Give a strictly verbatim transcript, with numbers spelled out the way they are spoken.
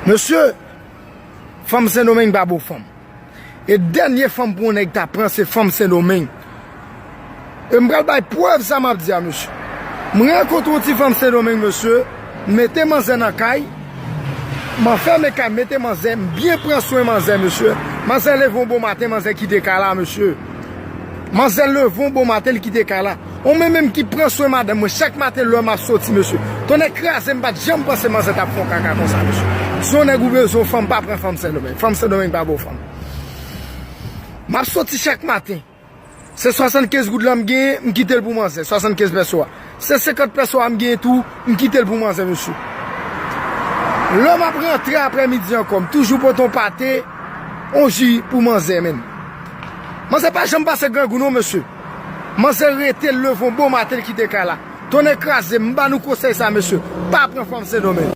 Mesye, fanm Sendomeng pa bon fanm. E dènye fanm pou yon nèg ta pran, se fanm Sendomeng. E m pral bay prèv sa m ap di a, mesye. M rankontre yon ti fanm Sendomeng, mesye. M mete manzè nan kay. M anfèmen kay, m mete manzè, m byen pran swen manzè, mesye. Manzè leve yon bon maten, manzè kite kay la, mesye. Manzè leve yon bon maten, li kite kay la. Ou menm menm ki pran swen madanm mwen, chak maten lè m ap soti, mesye. Tonnè kraze, m pa t janm panse manzè t ap fè yon kaka konsa, mesye. Si yon nèg ou bezwen yon fanm, pa pran fanm Sendomeng. Fanm Sendomeng pa bon fanm. M ap soti chak maten. Se swasannkenz goud la m genyen, m kite l pou manzè, swasannkenz pèso a. Se senkant pèso a m genyen tou, m kite l pou manzè, mesye. Lè m ap rantre aprèmidi ankò, m toujou pote yon pate, yon ji pou manzè, menm. Manzè pa janm pase grangou non, mesye. Manzè rete, l leve yon bon maten, l kite kay la. Tonnè kraze, m ba nou konsèy sa, mesye. Pa pran fanm Sendomeng.